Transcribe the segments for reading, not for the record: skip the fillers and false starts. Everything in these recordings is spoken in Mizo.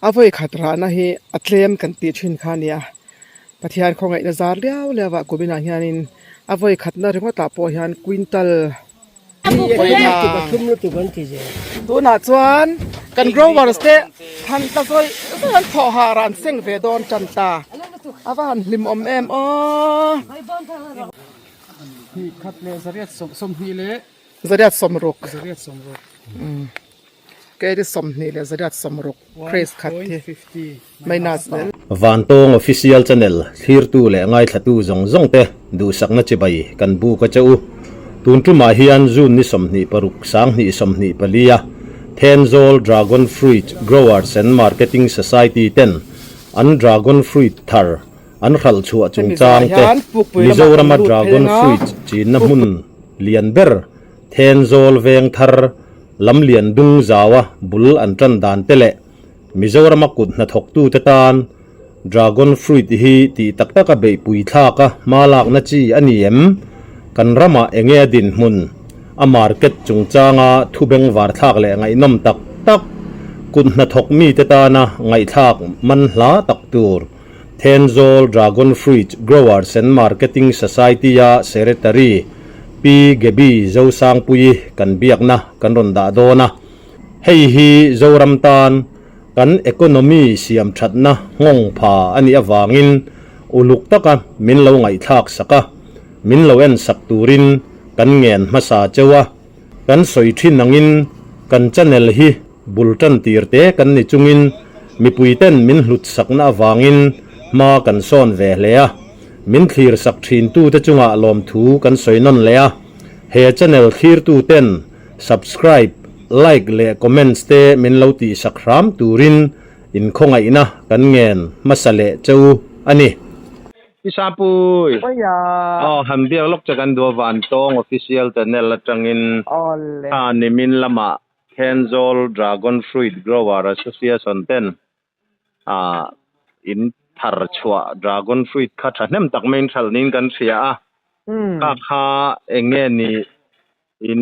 A vawi khat rahna hi a tlem kan tih thin kha a nia. Pathian khawngaihna zar liau liau ah kuminah hianin a vawi khatna ringawtah pawh hian quintal Tunah chuan kan growers te han ta zawih zawih an thawh har a an seng ve dawn tan ta. A va han hlim awm em aw. Hnih khat leh zariat sawmhnih leh. Zariat sawmruk. Zariat sawmruk. Keri 20 leh 160 craze khat hi minus leh. Vantawng Official Channel thlirtu leh ngaithlatu zawng zawng te duhsakna chibai kan buk a che u. Tun tumah hian June ni 26 2024 a Thenzawl Dragon Fruit Growers and Marketing Society ten an Dragon Fruit thar an hralh chhuah Hemi zawhah chungchang te hian Pukpui lamah kan Mizorama lut phei Dragon anga Fruit chinna Pukpui hmun lian ber Thenzawl veng thar lam lian dung zaua bul an tan dan te leh Mizorama kut hnathawktute tan Dragon Fruit hi tih tak taka beihpui thlak a hma lakna chi a ni em? Kan ramah enge a dinhmun? A market chungchanga thu bengvar thlak leh ngaihnawm tak tak kut hnathawk mite tana ngaihthlak man hla tak tur Thenzawl Dragon Fruit Growers and Marketing Society-a Secretary Pi Gaby Zosangpuii kan biakna kan rawn dah dawn a. Hei hi Zoram tan kan economy siam thatna nghawng pha a nih avangin uluk taka min lo ngaihthlak sak a, min lo en sak turin kan ngen hmasa cheu a. Kan sawi thin angin kan channel hi bul tan tir te kan ni chungin mipuiten min hlut sakna avangin hma kan sawn ve hle a, min thlir sak thintute chungah lawmthu kan sawi nawn leh a, he channel thlirtuten subscribe, like leh comments te min lo tih sak hram turin inkhawngaihna kan ngen hmasa leh cheu a ni. Pi Sapui! Awia! Aw, han biak lawk che kan duh a Vantawng Official Channel atangin Awle. kha nimin lamah Thenzawl Dragon Fruit Grower Association ten ah in thar chhuah Dragon Fruit kha thahnem tak mai in hralh niin kan hria a, kha kha eng nge ni In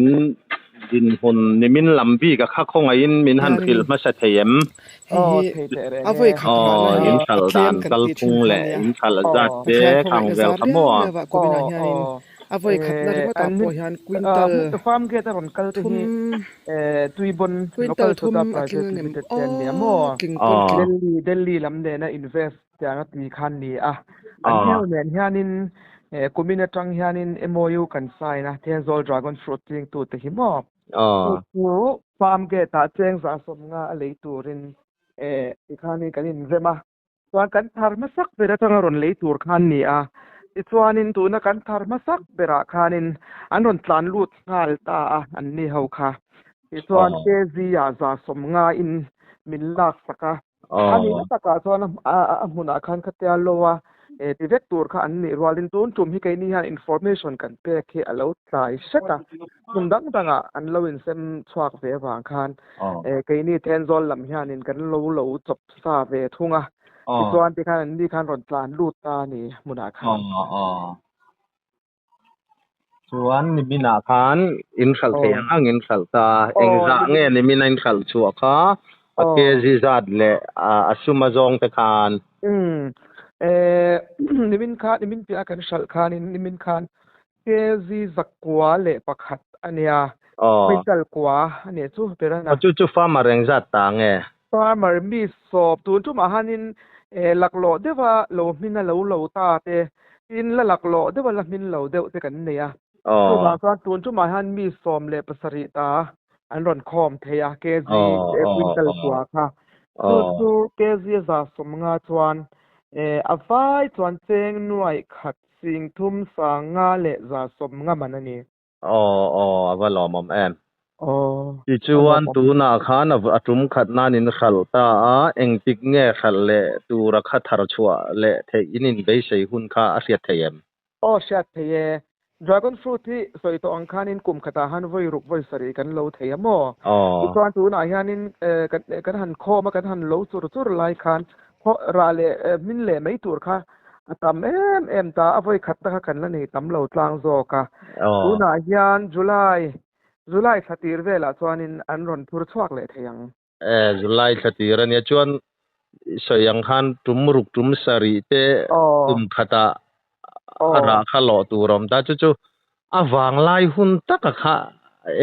dinhmun nimin lam bik a kha khawngaihin min han hrilh hmasa thei em? Hei hi a vawi khat rahna hi In a hralh tlem dan kan kal tih thin phung kha leh nia. in hralh zat te Pathian khang khawngaihna vel zar kha maw liau a? liau ah kuminah hianin a vawi khatna ringawtah pawh hian quintal thum quintal thum a tling angem aw tling pawn tling. Tiang a ti khan ni a. An hmel nen hianin kumin atang hianin MOU kan sign a, Thenzawl Dragon Fruit chingtute hi maw? Chu chu farm gate ah cheng za sawmnga a lei turin tikhanin kan inrem a. Chuan kan thar hmasak ber atanga rawn lei tur khan ni a. Tichuanin tuna kan thar hmasak berah khanin an rawn tlan lut nghal ta a anni ho kha. Tichuan kg ah za sawmnga in min laksak a. A nihna takah chuan a hmunah khan khatia lo a ti vek tur kha an nih rualin tun tum hi keini hian information kan pek hi a lo tlai hret a, hmun dang dangah an lo insem chhuak ve avang khan keini Thenzawl lam hianin kan lo lo chawp sa ve thung a, tichuan tikhan an ni khan rawn tlan lut ta a ni hmunah khan. Chuan niminah khan in hralh thei ang ang in hralh ta a, engzah nge nimina in hralh chhuah kha a kg zat leh a sum a zawng te khan. Umm nimin khan nimin piah a kan hralh khanin nimin khan kg zakua leh pakhat a nia, quintal kua a nih chu ber a na. Chu chu farmer engzat ta nge? Farmer mi sawp tun tumah hanin laklawh deuha lo hmin a lo lo ta te, tin la laklawh deuha la hmin lo deuh te kan nei a. Chuvang chuan tun tumah hian mi 17 ta an rawn khawm thei a, kg quintal kua kha. Chu chu kg 150 chuan a vai chuan cheng nuaih khat sing thum sanga leh 150 man a ni. Aw aw a va lawmawm em. Aw Tichuan tunah khan a tum khat nan in hralh ta a, engtik nge hralh leh tura kha thar chhuah leh theih in inbeisei hun kha a hriat thei em? Aw hriat thei e. Dragon fruit hi sawi tawh ang khanin kum khatah han vawi ruk vawi sarih kan lo thei a maw? Tichuan tunah hianin kan han khawm a kan han lo chur chur lai khan rah leh hmin leh mai tur kha a tam em em ta, a vawi khat ta kha kan la nei tam lo tlang zawk a. Tunah hian July, July thla tir velah chuanin an rawn phur chhuak leh thei ang. E, July thla tir a nia chuan sawi ang khan tum ruk tum sarih te kum khatah a rah kha lawh tur a awm ta. Chu chu a vanglai hun taka kha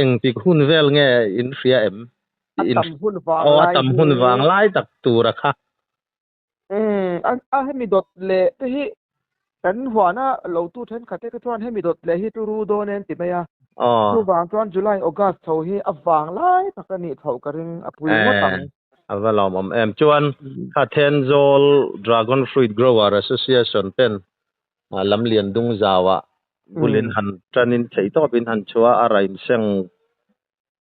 engtik hun vel nge in hria em? A tam hun vanglai a tam hun vanglai tak tura kha. Umm a hemi dawt leh te hi kan huana lo tu thenkhat te kha chuan hemi dawt leh hi turu dawn e an ti mai a. Chuvang chuan July August tho hi a vang lai tak a nih tho ka ring a pui ngawt ang. A va lawmawm em. Chuan kha Thenzawl Dragon Fruit Grower Association ten lamlian dung zauah bulin han tanin theihtawpin han chhuah a rain seng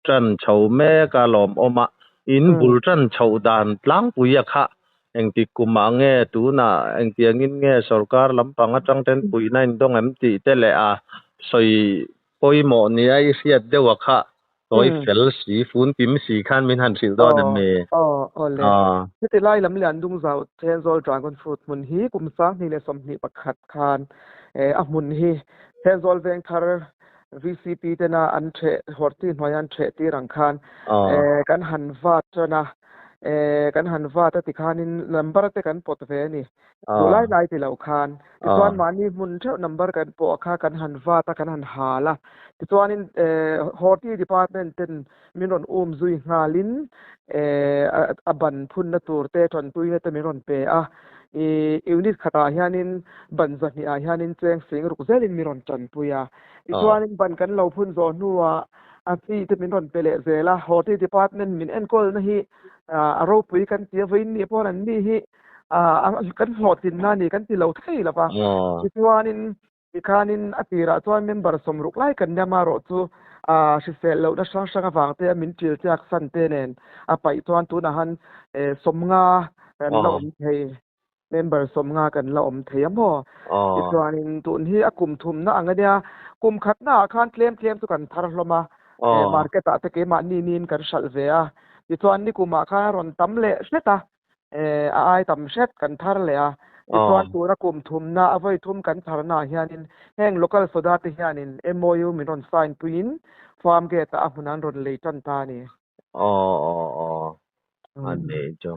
Ṭan chho mek a lawmawm a, in bul ṭan chhoh dan tlangpui a kha engtik kumah nge tunah engtiangin nge sorkar lampang aṭang ten puihna in dawng em tih te leh a sawi pawimawh nia i hriat deuh a kha tawi fel si fun kim si khan min han hrilh dawn em ni? Aw aw le. Heti lai lam lian dung zau Thenzawl Dragon Fruit hmun hi kum 2021 khan a hmun hi Thenzawl Vengthar VCP tena an theh horti hnuaia an theh tir ang khan kan han vat tan a, kan han vat a tikhanin number te kan pawt ve a ni. Duh lai lai ti lo khan. Tichuan mahni hmun theuh number kan pawh kha kan han vat a, kan han hal a. Tichuanin horti department ten min rawn um zui nghalin a ban phunna tur te tanpuina te min rawn pe a. Unit khatah hianin ban zahnih ah hianin cheng sing ruk zelin min rawn tanpui a. Tichuanin ban kan lo phun zawh hnuah a fee te min rawn pe leh zel a, Horti Department min enkawlna hi a ropui kan ti a, vawiin ni pawh an ni hi kan hlawhtlinna a ni kan ti lo thei lo va. Tichuanin tikhanin a tirah chuan member sawmruk lai kan nia marawh chu hrisel lohna hrang hrang avang te a min ṭil chiak san te nen a paih chuan tunah han sawmnga kan la awm thei. Member sawmnga kan la awm thei a maw? Tichuanin tun hi a kum thumna ang a nia, kum khatnaah khan tlem tlem chu kan thar hlawm a, market ah te keimahni niin kan hralh ve a, tichuan nikumah khan a rawn tam leh hret a, a ai tam hret kan thar leh a, tichuan tuna kum thumna a vawi thum kan tharnaah hianin heng local soda te hianin MOU min rawn sign puiin farm gate ah a hmun an rawn lei tan ta a ni. Aw aw aw a nei chu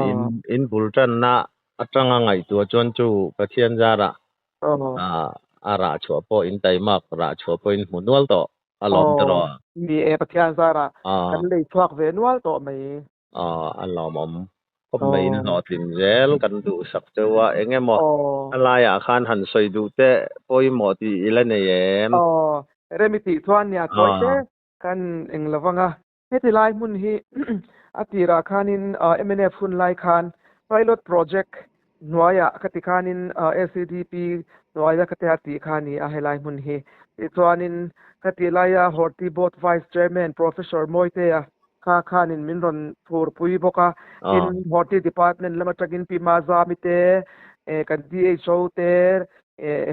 in in bul tanna atanga ngaihtuah chuan chu Pathian zarah a rah chhuah pawh in taimak rah chhuah pawh in hmu nual tawh a lawm ta rawh. Ni e Pathian zarah kan lei chhuak ve nual tawh mai. Aw a lawmawm khawp mai in hlawhtlin zel kan duhsak cheu a eng emaw a laiah khan han sawi duh teh pawimawh tih i la nei em? Aw remi tih chuan nia tawi te Kan eng lo vang a, heti lai hmun hi a tirah khanin mnf hun lai khan pilot project hnuaiah ka ti khanin ACDP hnuaia ka tia tih kha a ni a helai hmun hi. Tichuanin ka tih laia Horti Board Vice Chairman Professor Mawitea kha khanin min rawn phurpui bawk a, tin Horti Department lam atangin Pi Mazami te, kan DHO te,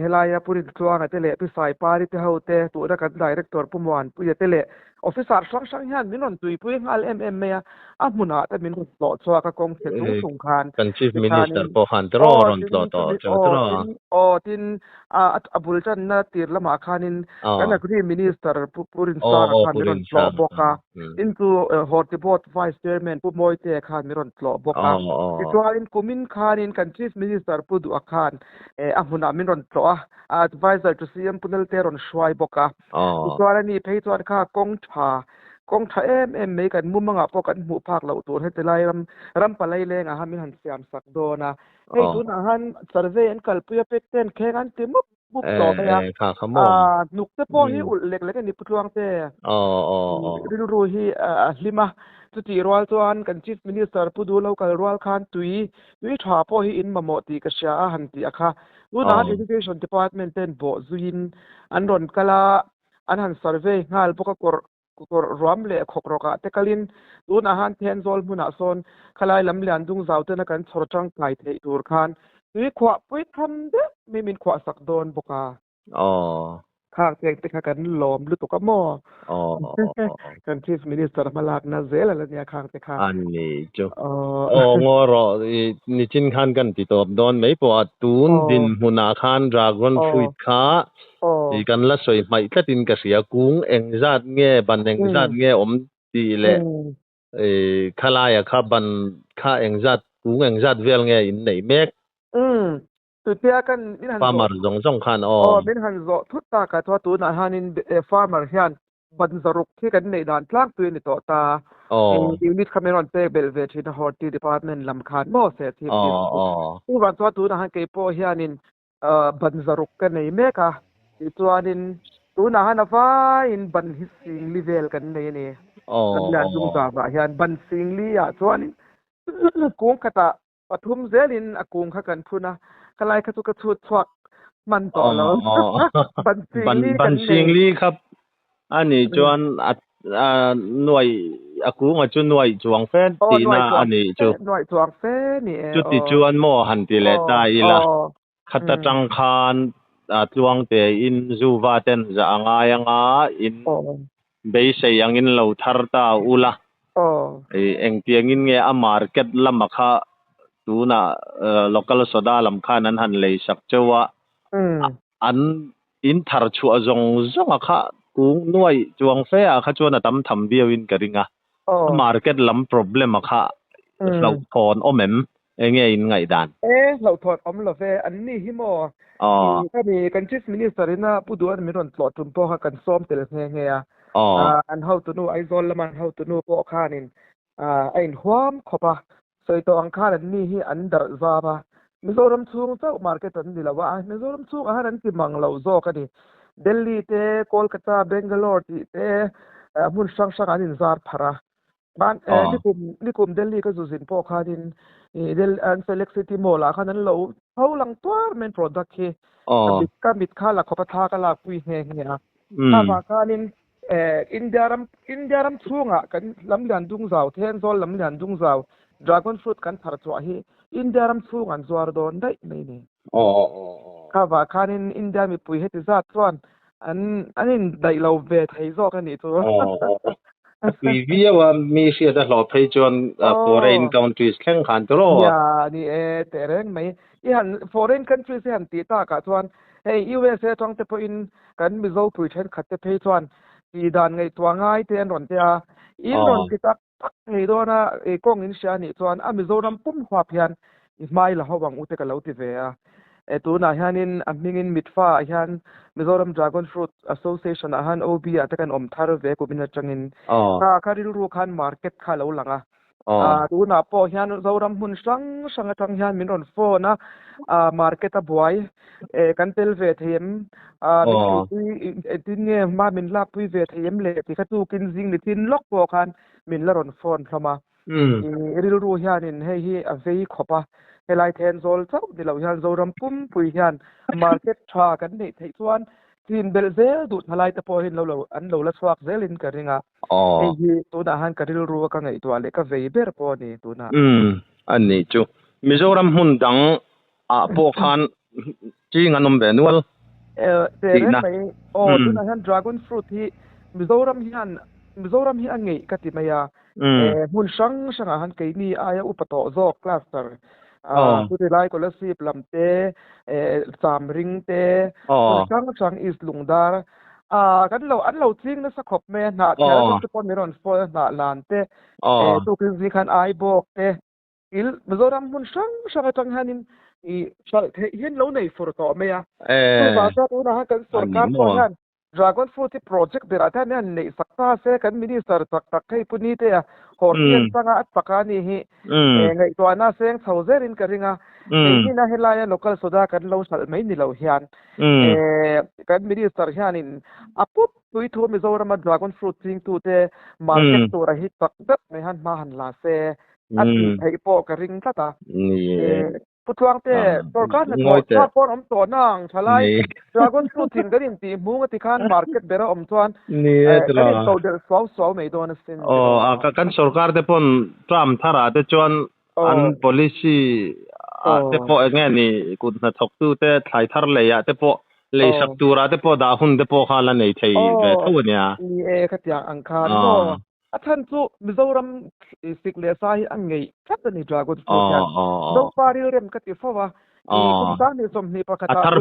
Helaia Pu Rintluanga te leh Pi Saipari te ho te, tuna kan Director Pu Muanpuia te leh Officer hrang hrang hian min rawn tuipui nghal em em mai a, a hmunah te min rawn tlawh chhuak a kawng chhe chung chung khan. Kan Chief Minister pawh khan tiraw rawn tlawh tawh cheu tiraw? Aw tin a bul tanna tir lamah khanin kan Agri Minister Pu Rinsanga khan min rawn tlawh bawk a, tin chu Horti Board Vice Chairman Pu Mawitea khan min rawn tlawh bawk a. Tichuanin kumin khanin kan Chief Minister Pu Duha khan a hmunah min rawn tlawh a, a advisor to CM Pu Lalte rawn hruai bawk a. Tichuan a ni phei chuan kha kawng tha, kawng tha em em mai kan mumangah pawh kan hmuh phak loh tur heti lai ram, ram palai lengah han min han siam sak dawn a. Hei tunah han survey an kalpui a pek ten kheng an ti mup mup tawh mai a. Hnuk te pawh hi ulh lek lek a ni Pu Tluangte. Rilru hi a hlim a. Chutih rual chuan kan Chief Minister Pu Duhlo kal rual khan tui Tui tha pawh hi in mamawh tih ka hria a han tih a kha. Tunah han Education Department ten bawh zuiin an rawn kal a, an han survey nghal bawk a kawrh kawrh ruam leh khawk rawkah te kalin tunah han Thenzawl hmunah sawn khalai lam lian dung zau tena kan chhawr tangkai theih tur khan tui khuah pui tham deuh mai min khuah sak dawn bawk a. Aw. Khak cheng te kha kan lawm lutuk a maw? Aw. Kan Chief Minister hmalakna zel a la nia khang te kha. A ni chu. Aw ngaw rawh i nichin khan kan ti tawp dawn mai pawh a tun dinhmunah khan dragon fruit kha i kan la sawi hmaih tlatin ka hria kung engzat nge ban engzat nge awm tih leh i khalaia kha ban kha engzat. Kung engzat vel nge in neih mek? Umm, chutia kan min han zawh. Farmer zawng zawng khan aw. Aw, min han zawh thut tak ah chuan tunah hianin farmer hian ban zaruk hi kan neih dan tlangpui a ni tawh ta. Aw. Unit kha min rawn pek belh ve thin a Horti department lam khan maw se thip Aw, aw. Chuvang chuan tunah hian keipawh hianin ban zaruk ka nei mek a, tichuanin tunah hian a vaiin ban hi singli vel kan nei a ni. Kan lian dungzavah hian ban singli ah chuanin Kung khatah pathum zelin a kung kha kan phun a, ka lai kha chu ka chhut chhuak hman tawh lo. Ban singli kan Ban nei. singli kha a nih chuan a nuaih a kunga chu nuaih chuang fe tihna a nih chu. Nuaih chuang fe ni e. Chuti chuan maw han ti leh ta ila, khata tang khan tluangtein Zuva ten zah a ngai anga in Beisei angin lo thar ta ula. Engtiangin nge a market lama kha tunah local soda lam khan an han lei sak cheu a, an in thar chhuah zawng zawnga kha kung nuaih chuang fe ah kha chuan a tam tham viau in ka ring a. A market lam problem a kha hlauhthawn awm em? Enge in ngaihdan? E, hlauhthawn awm lo ve. An ni hi maw? Ka ni, kan Chief Minister ina Pu Duhan min rawn tlawh tum pawh kha kan sawm tel nghe nghe a. An hotunu, Aizawl lama an hotunu pawh khanin a inhuam khawp a. Sawi tawh ang khan an ni hi an darh zam a. Mizoram chhung chauh market an ni lo a, Mizoram chhungah khan an ti mang lo zawk a ni. Delhi te, Kolkata, Bangalore tih te hmun hrang hrangah an inzar pharh a. Ban nikum nikum Delhi ka zu zin pawh khanin i Delhi an Select City Mall ah khan an lo tho lang tuar mai product hi ka mit ka mit kha la khawp a thla ka lak pui nghe nghe a. Kha vang khanin India ram India ram chhungah kan lam lian dung zau Thenzawl lam lian dung zau dragon fruit kan thar chhuah hi India ram chhung an zuar dawn daih mai ni. Kha vang khanin India mipui heti zat chuan An an indaih lo ve thei zawk a nih chu. A tui viau a, mi hriat a hlawh phei chuan foreign countries thleng khan tawh rawh. Nia, ni e, teh reng mai. I han foreign countries i han tih takah chuan hei USA atang te pawhin kan Mizo pui thenkhat te phei chuan tih dan ngaihtuah ngai te an rawn tia a, in rawn ti tak tak thei dawn a, i kawng in hria anih chuan a Mizoram pum huap hian i hmai la ho ang u te ka lo ti ve a. E tunah hianin a hmingin mitfa ah hian Mizoram Dragon Fruit Association ah hian OB ah te kan awm thar ve kumin atangin kha kha rilru khan market kha a lo lang a. Tunah pawh hian Zoram hmun hrang hrang atang hian min rawn phone a, market a buai e kan tel ve thei em min tihpui engtin nge hma min lakpui ve thei em le tih kha tukin zing ni thin lawk pawh khan min la rawn phone hlawm a. I rilru hianin hei hi a vei khawp a, helai Thenzawl chauh ni lo hian Zoram pumpui hian market tha kan neih theih chuan chin belh zel duh thalai te pawh hi an lo an lo la chhuak zelin ka ring a. Hei hi tunah hian ka rilru a ka ngaihtuah leh ka vei ber pawh a ni tunah. Umm a nih chu. Mizoram hmun dang ah pawh khan ching an awm ve nual tihna. Aw tunah hian dragon fruit hi Mizoram hian Mizoram hi a ngeih ka ti mai a, hmun hrang hrangah han keini aia upa tawh zawk cluster chuti lai Kolasib lam te Chamring te hmun hrang hrang East Lungdar kan lo an lo ching nasa khawp mai a hnah thial atang te pawh min rawn phone a hnah lan te tukin zing khan Aibawk te Il Mizoram hmun hrang hrang atang hianin i hralh theih hian lo nei fur tawh mai a. Chuvang chuan tunah hian kan sorkar pawh hian Dragon Fruit hi project berah te hian an neih sak ta se kan minister chak tak hei Pu Nite-a Hortian changa a chak a nih hi ngaihtuahna seng chho zerin ka ring a. Keinin a helaia local soda kan lo hralh mai ni lo hian kan minister hianin a pup Tui thu Mizorama dragon fruit chingtute market tura hi chak deuh mai han hma han la se a tih theih pawh ka ring tlat a. Pu Tluangte, sorkar hnathawh chhuak pawn awm tawh na ang thalai dragon fruit in kan intih hmung a ti khan market bera awm chuan kan into delh suau suau mai dawn asin. Aw, kan sorkar te pawn term tharah te chuan an policy ah te pawh eng nge ni kut hnathawktu te thlai thar lei ah te pawh lei sak tur ah te pawh dah hun te pawh kha la nei thei ve tho a nia. Ni e khatiang ang khan maw a chhan chu Mizoram sik leh sa hi a ngeih tlat a ni Dragon fruit hian Zopa rilrem ka ti fo a i kum 2021 ah bul kan tan a thar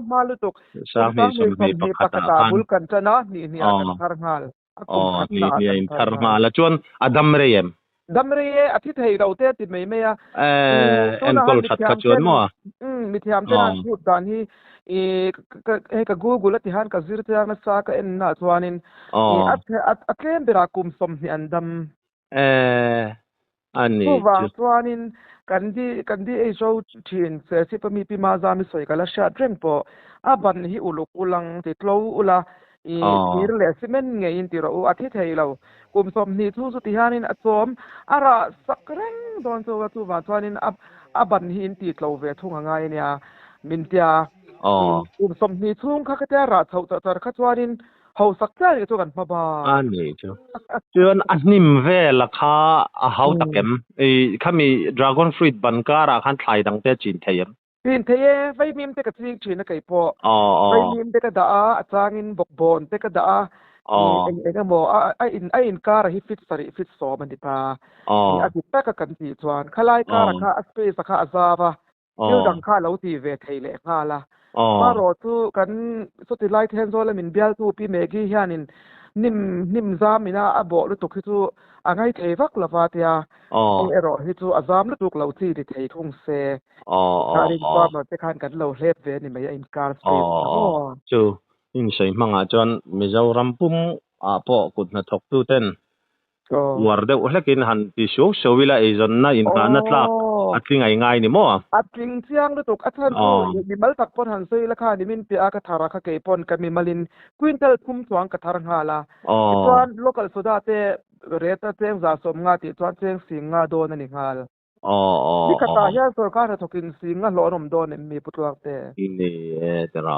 hma lutuk kum 2021 ah bul kan tan a hnih hnih ah kan thar nghal a kum khat na ah kan thar nghal. Chuan a dam rei em? Dam rei e, a thi thei lo te a ti mai mai a. Eh, Tunah han enkawl that kha mithiam chuan ten, maw? umm, mithiam ten han Aw. chhut dan hi i ka hei ka Google a ti han ka zir chiang nasa ka en naah chuanin i Aw. a a tlem berah kum 20 an dam. Eh, a ni Chuvang chu. chuanin kan di kan di ei zo thin Serchhip a mi Pi Mazami sawi ka la hriat reng pawh a ban hi uluk ulang ti tlo ula i Aw. thir leh cement ngeiin ti rawh u a thi thei lo. Kum 20 chhung chu ti hianin a chawm a rah sak reng dawn chu a chuvang chuanin a a ban hi in ti tlo ve thung a ngai ania min tia. Aw. Kum 20 chhung kha khatia rah chhoh char char kha chuanin Hausak chiah nih chu kan hma bak. A nih chu. Chuan a hnim vel a kha a hau tak em? I khami dragon fruit ban karah khan thlai dang te a chin thei em? Chin thei e, vaimim te ka ching thin a kei pawh. Aw aw. Vaimim te ka dah a, a changin bawkbawn te ka dah a, i eng eng emaw a a in a inkar a hi fit sarih fit sawm a ni ta. I a dik taka kan tih chuan khalai kara kha a space a kha a zau a, Thil dang kha a lo ti ve thei leh nghal a. Hmarawh chu kan sawti lai Thenzawl a min bialtu Pi Maggie hianin hnim hnim zam ina a bawh lutuk hi chu a ngai thei vak lo va tia, hei erawh hi chu a zam lutuk lo chi ni thei thung se. Kharin farmer te khan kan lo hlep ve ni mai a inkar space kha maw. Chu insawi hmangah chuan Mizoram pum ah pawh kut hnathawktu ten Uar deuh hlekin han ti suau suau ila eizawnna inngahna tlak a tling ai ngai ni maw? A tling chiang lutuk. A chhan chu mimal tak pawn han sawi ila kha nimin piah a ka thar a kha kei pawn ka mimalin quintal thum chuang ka thar nghal a. Tichuan local soda te rate a cheng 150 tih chuan cheng 50 dawn a ni nghal. Ni khatah hian sorkar hnathawkin 50 hlawh an awm dawn em mi Pu Tluangte? Ni e tira.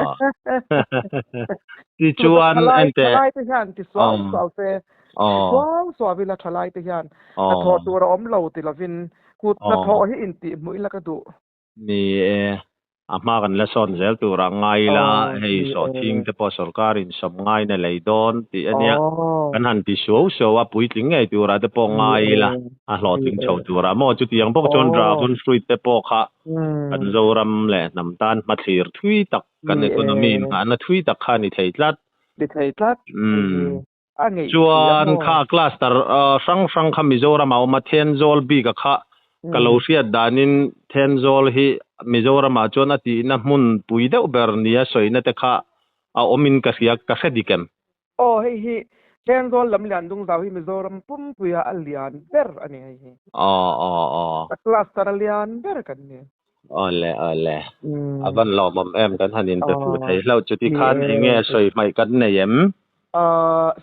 Tichuan ente. Thalai te hian ti suau suau se, ti suau suau ila thalai te hian hnathawh tur a awm lo ti lovin kut hnathawh hi intihhmuh ila ka duh. Ni e, a hma kan la sawn zel tur ah ngai ila, hei sawhthing te pawh sorkar in sawm ngai na lei dawn tih a nia. Kan han ti suau suau a, puitling ngei tur ah te pawh ngai ila, a hlawhtling chho tur ah maw? Chutiang bawk chuan dragon fruit te pawh kha kan Zoram leh hnam tan hmathlir thui tak, kan economy in nghahna thui tak kha a ni thei tlat. Ni thei tlat. A ngeih si a Chuan maw? kha cluster hrang hrang kha Mizoram ah a awm a, Thenzawl bik a kha ka lo hriat danin Thenzawl hi Mizoram ah chuan a tihna hmun pui deuh ber nia sawina te kha a awm in ka hria, ka hre dik em? Aw hei hi Thenzawl lam lian dungzau hi Mizoram pumpuia a lian ber a ni hei hi. Aw aw aw. A cluster a lian ber kan ni. Awle awle. A van lawmawm em kan han inpe fuh thei hlauh chu tikhan eng nge sawi hmaih kan nei em?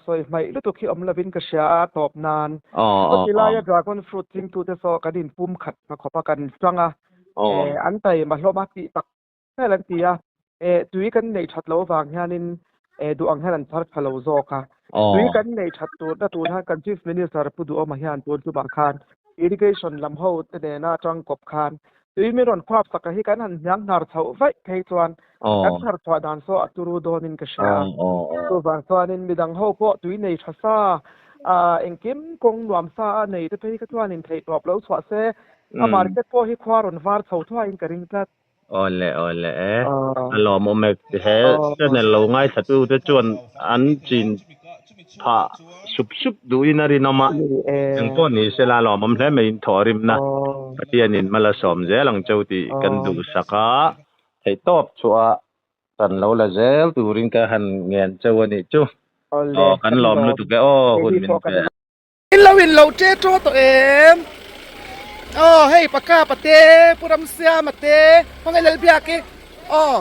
Sawi hmaih lutuk hi awm lovin ka hria a tawp nan. Chutih laia dragon fruit chingtute saw kan inpum khat hma khawp a kan chang a, an taima hlawm a tih tak vel an ti a, tui kan neih that loh avang hianin duh ang hian an chhar tha lo zawk a. Tui kan neih that turna tur hian kan Chief Minister Pu Duhawma hian tun chumah khan Irrigation lam ho te nena tangkawp khan tui min rawn khuap sak a hi kan han hniang hnar chhoh vaih phei chuan kan chhar chhuah dan saw a turu dawnin ka hria a. Chuvang chuanin midang ho pawh tui nei tha sa, engkim kawng nuam sa a nei te phei kha chuanin theihtawp lo chhuah se a market pawh hi khua rawn var chho thuaiin ka ring tlat. Awle awle e. A lawmawm e. He channel lo ngaithla te chuan an chin phah sup sup duhin a rinawm a. Engpawh ni se la lawmawm hle mai in thawhrimna Pathianin mal a sawm zel ang cheu tih kan duhsak a. Theihtawp chhuah kan lo la zel turin ka han ngen cheu a nih chu. Aw kan lawm lutuk e aw hun min pe. In lo in lo che chaw tawh em? Aw hei paka pate Pu Ramsiama te hmangaih Lalbiak i aw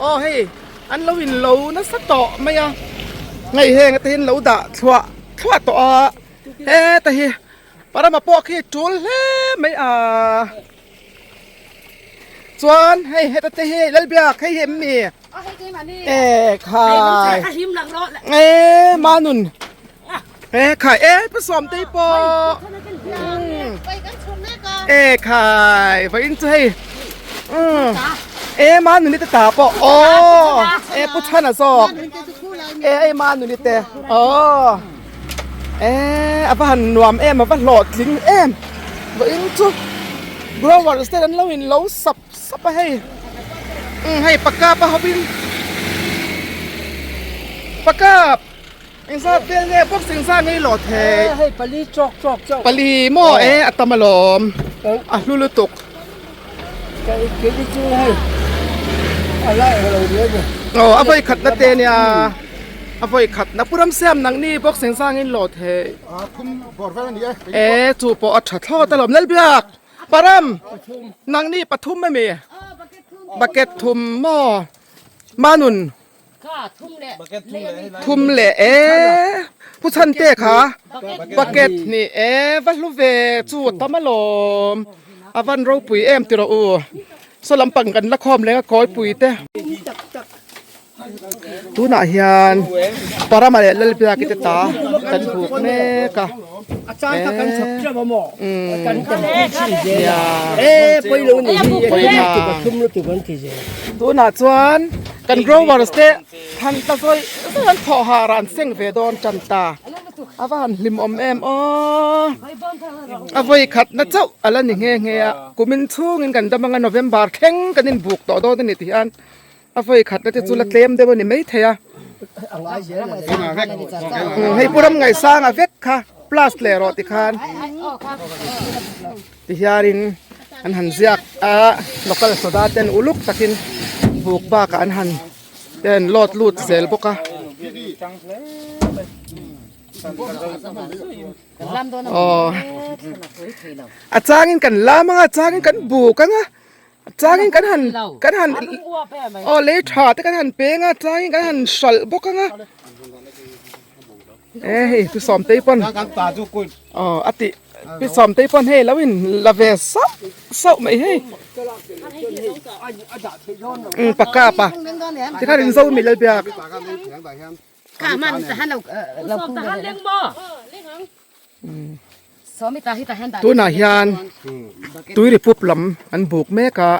aw hei an lo in lo nasa tawh mai a ngei heng ate hian lo dah thluah thluah tawh a heta hi Parama pawh khi tul hle mai a chuan hei heta te hi Lalbiak hei hi em mi e khai e manun e khai e pu sawmtei pawh e khai vawiin chu hei e manuni te ta pawh aw e pu chhana zawk e hei manuni te aw e a va han nuam em a va hlawhtling em vawiin chu growers te an lo in lo sap sap a hei hei pakap a ho in pakap. Engzat vel nge box engzat nge i lawh thei? Hei pali chawk chawk chauh. Pali maw e a tam alawm a hlu lutuk. Ka kei chu hei a lai lo hle ni. Aw a vawi khatna te nia a vawi khatna Pu Ramsiam nangni box engzat nge in lawh thei? A thum bawr vel a ni e. E chu pawh a tha thlawt alawm Lalbiak Param nangni pathum emi? Bucket thum maw Manun Thum leh e Pu Chhante kha bucket hnih e va hlu ve chu a tam alawm a van ropui em ti rawh u saw lampang kan la khawm leng a kawipui te tunah hian Parama leh Lalbiaki te ta kan buk mek a tunah chuan kan growers te han ta zawi zawi an thawh har a an seng ve dawn tan ta a va han hlim awm em aw a vawi khat na chauh a la ni nghe nghe a kumin chhungin kan dam anga November thleng kan inbuk tawh dawn a ni ti hian a vawi khat na te chu la tlem deuh a ni maithei a hei pu ram ngaihsanga vek kha plus leh rawh tikhan tihianin an han ziak a local soda ten uluk takin buk bakah an han ten load lut zel bawk a. Aw a changin kan lam anga a changin kan buk anga changin kan han kan han aw lei tha te kan han peng a changin kan han hralh bawk anga e hei pi sawmtei pawn aw a tih pi sawmtei pawn hei lo in la ve sauh sauh mai hei umm pakka pa tikhan in zo mi lalbiak. Tunah hian tui ri pup lam an buk mek a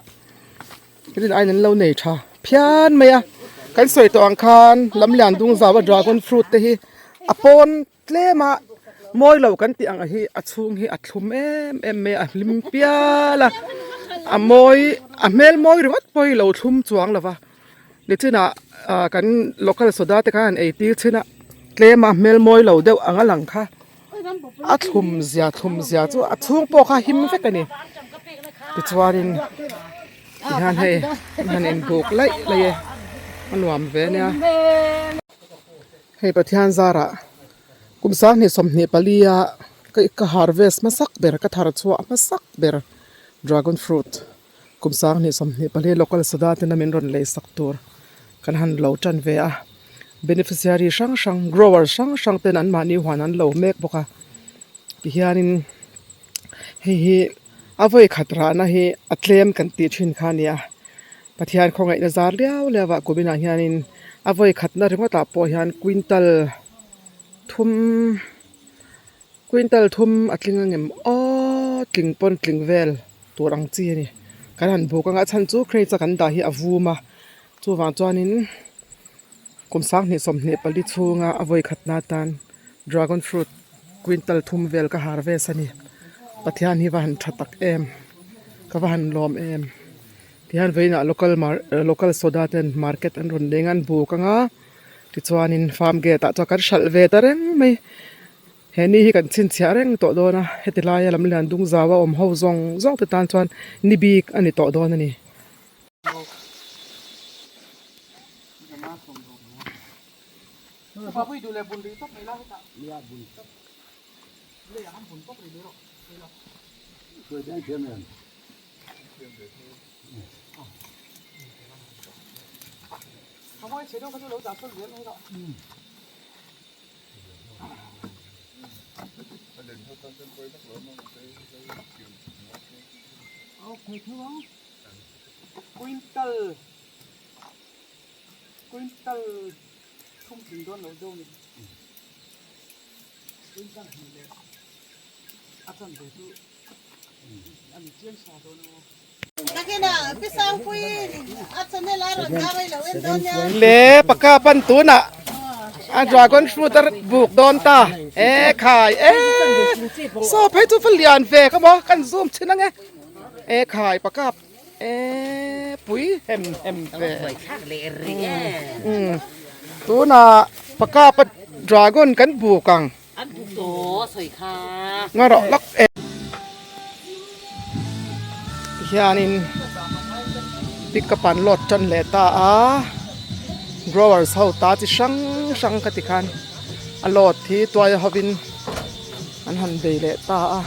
rin aiin an lo nei tha phian mai a kan sawi tawh ang khan lam lian dung zau a dragon fruit te hi a pawn tlem a mawi lo kan tih ang hi a chhung hi a thlum em em mai a a hlim pial a a mawi a hmel mawi ringawt pawh hi lo thlum chuang lo va. Nichinah ah kan local soda te khan an ei tir thin a tlem a hmel mawi lo deuh ang a lang kha a thlum zia thlum zia chu a chhung pawh kha him vek a ni tichuanin tihian hei an han inbuk laih laih e a nuam ve ania hei Pathian zarah kum sanghnih 24 a ka harvest hmasak ber ka thar chhuah hmasak ber dragon fruit. Kum 2024 local soda tena min rawn lei sak tur kan han lo tan ve a, beneficiary hrang hrang grower hrang hrang ten an mahni huan an lo mek bawk a tihianin hei hi a vawi khat rahna hi a tlem kan tih thin kha a ni a Pathian khawngaihna zar liau liau ah kum inah hianin a vawi khatna ringawt ah pawh hian quintal thum. Quintal thum a tling angem aw tling pawn tling vel tur ang chi a ni kan han buk anga a chhan chu crate a kan dah hi a vum a chuvang chuanin kum 2024 chhunga a vawi khatna atan dragon fruit quintal thum vel ka harvest a ni Pathian hi va han tha tak em ka va han lawm em tihian vawiinah local mar local soda ten market an rawn leng a an buk anga. Tichuanin farm gate ah chuan kan hralh ve ta reng mai he ni hi kan chhinchhiah reng tawh dawn a heti laia lam lian dung zau a awm ho zawng zawng te tan chuan ni bik a ni tawh dawn a ni. Quintal quintal thum tling dawn lo deuh a ni quintal hnih leh a chanve chu a ni chiang sa dawn a. Le paka pan tunah a dragon fruit a buk dawn ta e khai e saw phei chu va lian ve ka maw kan zoom thin ange e khai paka e pui hem hem ve tunah paka pa. Dragon kan buk ang. An buk tawh sawi kha. Nga rawh lawk e. Tihianin pick up an load tan leh ta a, growers ho ta chi hrang hrang ka ti khan a load hi tuai hovin an han bei leh ta a.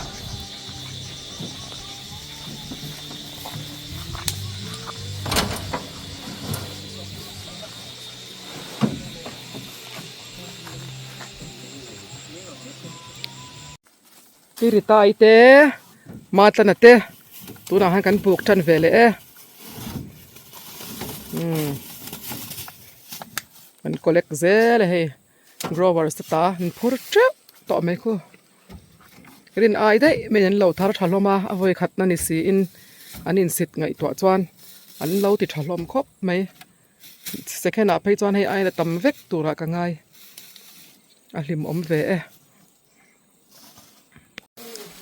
Tiritai te Matlana te tunah hian kan buk tan ve leh e umm kan collect zel a hei growers te ta an phur teuh tawh mai khu rin ai daih mai an lo thar tha hlawm a a vawi khat na ni siin an insit ngaihtuah chuan an lo ti tha hlawm khawp mai. Second ah phei chuan hei aina tam vek turah ka ngai a hlim awm ve e.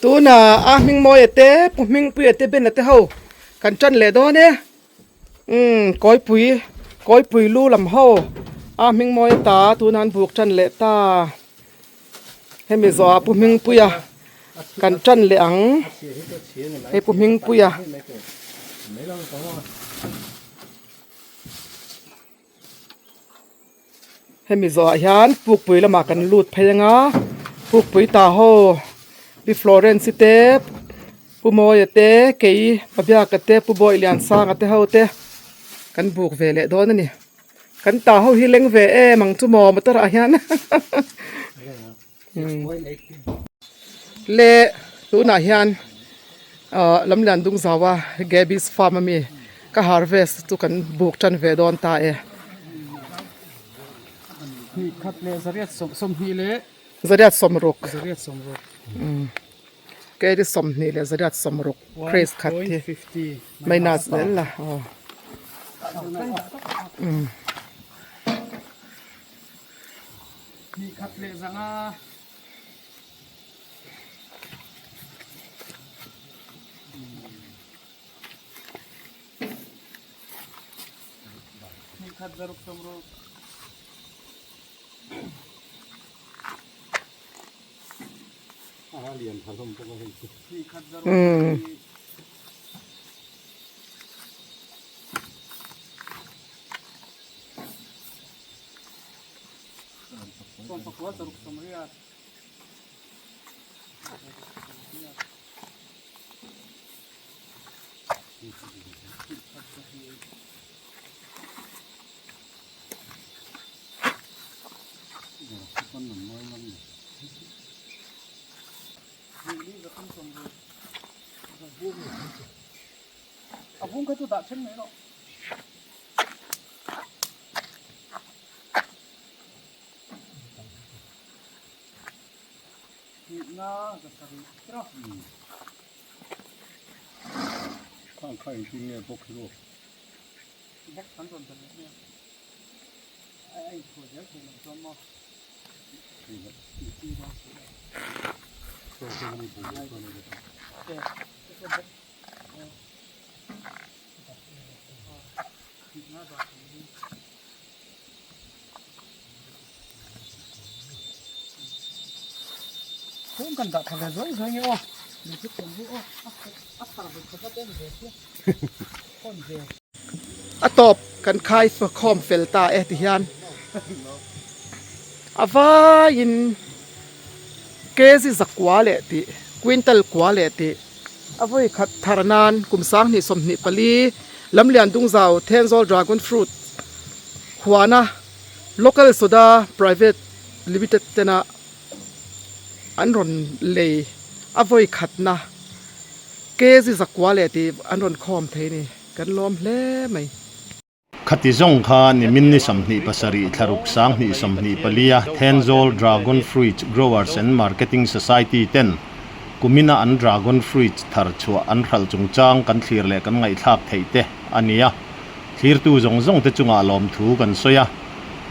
Tuna a hming mawi te pu hming puia te bena te ho kan tan leh dawn e umm kawipui kawipui lu lam ho a hming mawi ta tuna an buk tan leh ta hemi zawhah pu hming puia kan tan leh ang hei pu hming puia. Hemi zawhah hian pukpui lamah kan lut phei anga pukpui tah ho pi Florence i te pu Mawia te kei Pabiaka te pu Bawihliansanga te ho te kan buk ve leh dawn a ni kan tah ho hi leng ve em ang chu maw motor ah hian le tunah hian ah lamlian dung zau a Gabby's farm ami ka harvest chu kan buk tan ve dawn ta e. Zariat sawmruk keri 28 60 craze khat hi minus zel la aw. Hnih khat leh zanga. Hnih khat zaruk sawmruk. Hnih khat zaruk sawmhnih. A bung kha chu dah then mai rawh. A tawp kan khai khawm fel ta e ti hian a vaiin kg zakua leh tih quintal kua leh tih a vawi khat thar nan kum 2024 Lamlian Dungzau Thenzawl Dragon Fruit huana Local Soda Private Limited tena an rawn lei a vawi khatna kg zakua leh tih an rawn khawm thei a ni kan lawm hle mai. Khati zawng kha nimin ni 27 thlaruk 2024 a Thenzawl Dragon Fruit Growers and Marketing Society ten kumina an Dragon Fruit thar chhuah an hralh chungchang kan thlir leh kan ngaihthlak theih te a ni a, thlirtu zawng zawng te chungah lawmthu kan sawi a,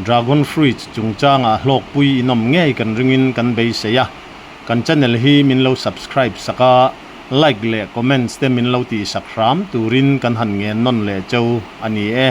Dragon Fruit chungchangah hlawkpui inawm ngei kan ringin kan beisei a, kan channel hi min lo subscribe sak a. Like leh comments te min lo tihsak hram turin kan han ngen nawn leh cheu a ni e.